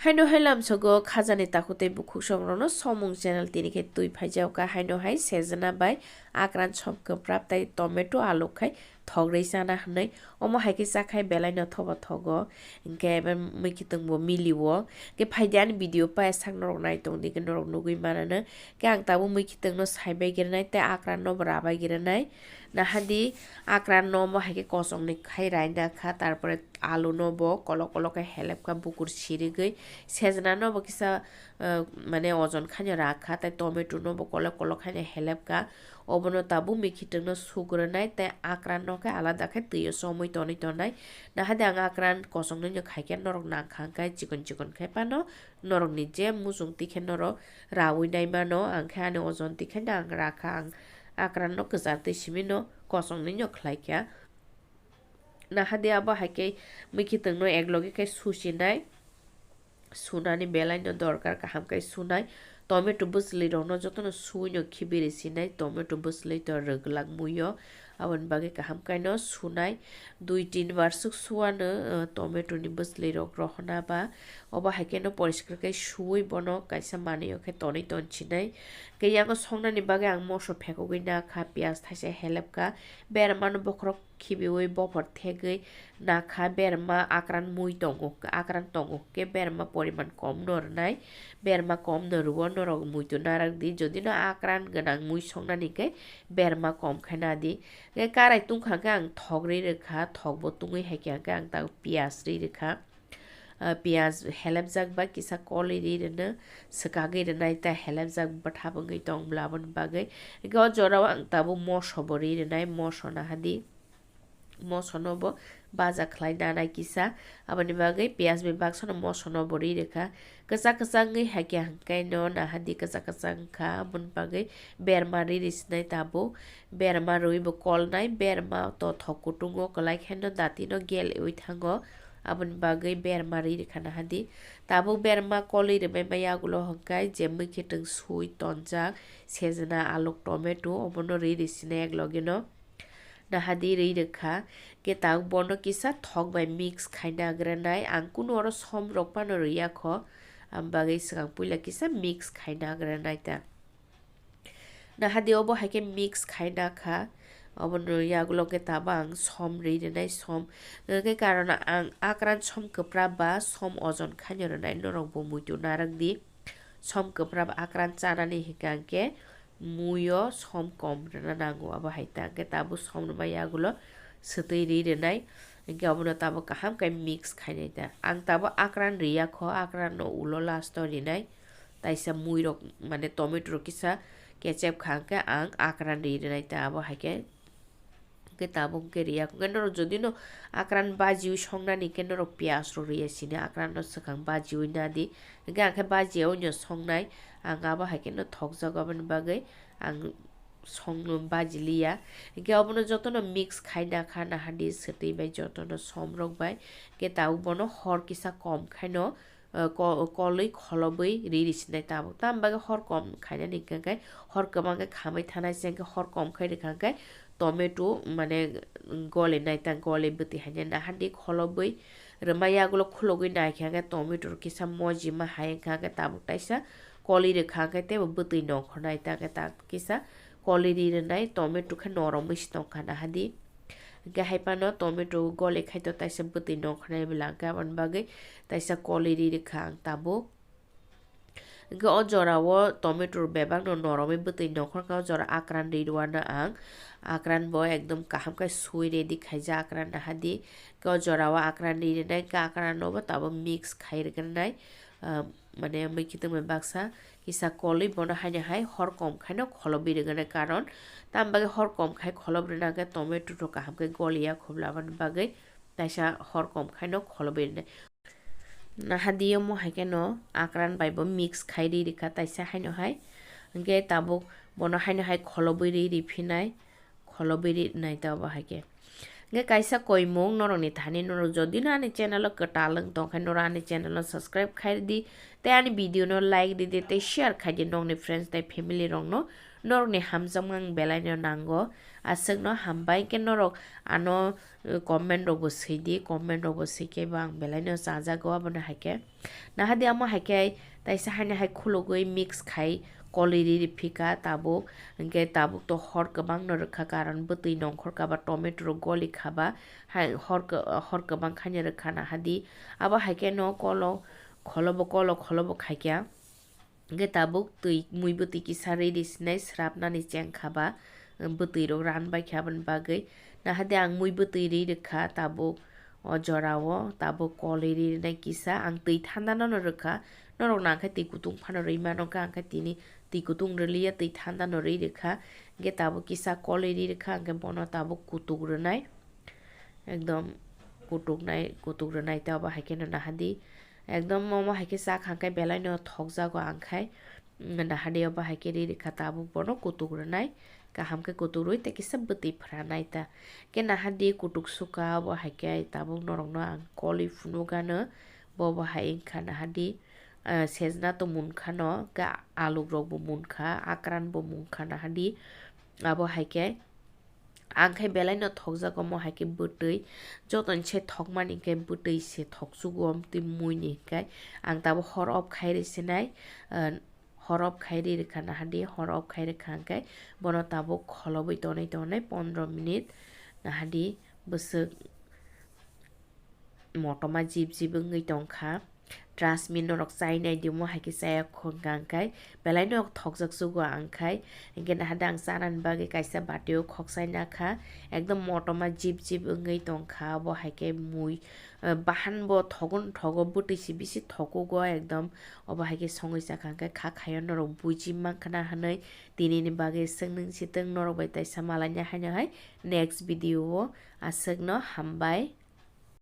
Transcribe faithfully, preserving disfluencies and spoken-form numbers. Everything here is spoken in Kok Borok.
Haino hai lamsogo khajani takhuk tei bukhuk songrokno somung channel tini khe twi phaijak kha, haino hai sejna bai akran som kwprap tei tomato alu khai thogri chana hwnwi. Omo hai khe chakhai belai no thobo thogo, hinkhe ebe mwkhwtwng bo milio. Khe phaidi ani video paisak norok nai tongdi khe norok nugwi manano. Khe ang tabuk mwkhwtwng no saibai grenai tei akran no bo rabai grenai. Nahadi akran no omo hai khe kosong ni khai raina kha, tarpore alu no bo kolok kolok khe helep kha bukur sirigwi, sejna no bo kisa, ah, mane ojon khaino rak kha, tei tomato no bo kolok kolok khaino helep kha. Obono tabuk mikitwng no sugronai tei akran no khe alada khe twi o chomwi tonwi tonai. Nahadi ang akran kosong nwi no khai khe norok nang kha, hwnkhe chikon chikon khai phano norok ni je muchung twi khe norok rawi nai mano, ang khe ani ojon twi khe ang rakha, ang akran no kwchar twi simi no kosong nwi no khlai kha. Nahadi abo hai khe mwkhwtwng no ek loge khe susinai, sunani belai no dorkar, kaham khe sunai. Tomato bwchwlwi rok no joto no suwi no khibiri sinai, tomato bwchwlwi to rwglak muio, aboni bagwi kaham khe no sunai. Dui tin bar swk suwano, uh, tomato ni bwchwlwi rok rohona ba, obo hai khe no poriskar khe suwi bono kaisa manwi o khe tonwi ton sinai. Khe yango songnani bagwi ang moso phekogwi na kha, piyaj thaisa helep kha, berma no bokhorok khibiwi bophor thegwi nakha, berma akran mui tongo, akran tongo, khe berma poriman kom no rwnai, berma kom no rwo norok muitu narak di, jodi no akran gwnang mui songnani khe berma kom khe nadi. Khe karai tungkha khe ang thok ri rwkha, thok bo tungwi hai khe ang tak piyaj ri rwkha. Ah, piyaj helepjak ba kisa kolwi ri rwno, swkagwi rwnai ta helepjak bwthap wngwi tong bwla, aboni bagwi. Hwnkhe o jorao ang tabuk moso bo ri rwnai, moso nahadi. Moso no bo baja khlai nanai kisa, aboni bagwi piyaj bai baksa no moso no bo ri rwkha. Kwchak kwchak wngwi hai khe hwnkhe no nahadi kwchak kwchak wngkha, aboni bagwi berma ri ri sinai tabuk. Berma rwi bo kolnai, berma to thok kutung o kwlai khe no dati no gel wi thango. Aboni bagwi berma ri rwkha nahadi. Tabuk berma kolwi rwmai ma yagulo hwnkhe je mwkhwtwng sui tonjak, sejna, aluk, tomato obono ri ri sinai ek loge no. Nahadi ri rwkha, khe tabuk bono kisa thok bai mix khaina grenai. Ang kunu oro som rok phano rwya kho, aboni bagwi swkang puila kisa mix khaina grenai ta. Nahadi obo hai khe mix khai nakha. Obono yagulo khe tabuk ang som ri rwnai, som. Hwnkhe karon ang akran som kwprap ba som ojon khaino rwnai, norok bo muitu narak di. Som kwprap akran chanani hwnkhe ang khe muio som kom rwna nango, abo hai ta. Hwnkhe tabuk som rwma yagulo swtwi ri rwnai. Hwnkhe obono tabuk kaham khe mix khainai ta. Ang tabuk akran riya kho, akran no ulo last o rinai. Taisa mui rok, mane tomato rok kisa kechep kha hwnkhe ang akran ri rwnai ta, abo hai khe. Hwnkhe tabuk hwnkhe riya kho. Hwnkhe norok jodi no akran bajiwi songnani hwnkhe norok piyaj rok riya sini, akran no swkang bajiwi nadi. Hwnkhe ang khe bajiyawi no songnai, ang abo hai khe no thokjago, aboni bagwi ang songno bajiliya. Hwnkhe obono jotono mix khai nakha, nahadi swtwi bai jotono som rok bai. Hwnkhe tabuk bono hor kisa kom khaino, eh, ko-, kolwi kholobwi ri ri sinai tabuk. Tamo bagwi hor kom khainani hwnkhe hor kwbang khe khamwi thanai se, hwnkhe hor kom khai rwkha hwnkhe tomato mane goli nai ta, goli bwtwi haino nahadi kholobwi rwma yagulo khulogwi naikha hwnkhe tomato kisa mojima hai wngkha hwnkhe tabuk taisa kolwi rwkha hwnkhe teibo bwtwi nongkhor nai ta hwnkhe ta kisa kolwi ri rwnai tomato khe noromwi se tongkha nahadi. Hwnkhe hai phano tomato goli khai to taisa bwtwi nongkhornai bwla hwnkhe aboni bagwi taisa kolwi ri rwkha ang tabuk. Hwnkhe o jorao tomato bebak no noromwi bwtwi nongkhor kha, o jora akran ri rwano ang. Akran bo ekdom kaham khe sui ready khaijak akran nahadi. Hwnkhe o jorao akran ri rwnai hwnkhe akran no bo tabuk mix khai rwgwrnai. Ah, mane mwkhwtwng bai baksa kisa kolwi bono haino hai hor kom khaino kholobwi rwgwrnai, karon tamo bagwi hor kom khai kholobwi rwna hwnkhe tomato rok kaham khe goliya khobla, aboni bagwi taisa hor kom khaino kholobwi rwnai. Nahadi omo hai kheno akran bai bo mix khai ri rikha taisa haino hai, hwnkhe tabuk bono haino hai kholobwi ri riphinai. Kholobwi ri nai ta obo hai khe. Hwnkhe kaisa koimung norokni thani, norok jodi no ani channel o kwtal wng tong khe norok ani channel no subscribe khai di, tei ani video no like di, di tei share khai di nokni friends tei family rok no, Norokni hamjakma ang belaino nango. Aswkno hambai khe norok ano, eh, comment rokbo swidi, comment rokbo swikhe bo ang belaino chajago, abono haikhe. Nahadi amo haikhe taisa haino hai khulugwi mix khai koliri riphika tabuk, hinkhe tabuk to hor kwbangno rwkha, karon bwtwi nongkhorkha ba tomato rok golikha ba, hai hor kw-, hor kwbang khaino rwkha nahadi. Abo haikhe no kolo kholobo, kolo kholobo khaikha. Hingke tabuk twi, mui bwtwi kisa rwi sinai srapnani chengkha ba, bwtwi rok ran baikha aboni bagwi. Nahadi ang mui bwtwi rwi rwkha tabuk o jorao, tabuk kolwi rwi rwnai kisa. Ang twi thanda no rwkha, norok nang khe twi kutung phano rwi mano, hwnkhe ang khe tini twi kutung rwliya, twi thanda no rwi rwkha. Hingke tabuk kisa kolwi rwi rwkha, hingke bono tabuk kutuk rwnai. Ekdom kutuknai, kutuk rwnai tei obo hai kheno nahadi. Ekdom omo hai khe chak hangkhe belai no thokjago ang khai. Nahadi obo hai khe ri rikha tabuk bono kutuk rwnai. Kaham khe kutuk rwi tei kisa bwtwi phranai ta. Khe nahadi kutuk suka obo hai khe tabuk norokno ang kolwi phunukgano. Bo bo hai wngkha nahadi, ah, sejna to munkha no, khe aluk rok bo munkha, akran bo munkha nahadi. Abo hai khe Ang khai belai no thokjak omo hai khe bwtwi. Jotoni se thokmani khe bwtwi se thoksugo, amtwi mui ni hinkhe ang tabuk hor off khai rwi sinai, ah, hor off khai rwi rwkha nahadi, hor off khai rwkha hinkhe bono tabuk kholobwi tonwi tonwi pondro minute nahadi bwswk motoma jip jip wngwi tongkha. Trust me, norok chai nai di, omo hai khe chaya khwngkha ang khai, belai no thokjak sugo ang khai. Hinkhe nahadi ang chanani bagwi kaisa batio khokchai nakha, ekdom motoma jip jip wngwi tongkha. Obo hai khe mui, eh, bahan bo thogo no thogo, bwtwi se bisi thokugo ekdom. Obo hai khe songwi chakha hinkhe kha khaio norok buji mankha na hinwi. Tinini bagwi swngning sitwng norok bai taisa malaina haino hai next video o. Aswkno hambai.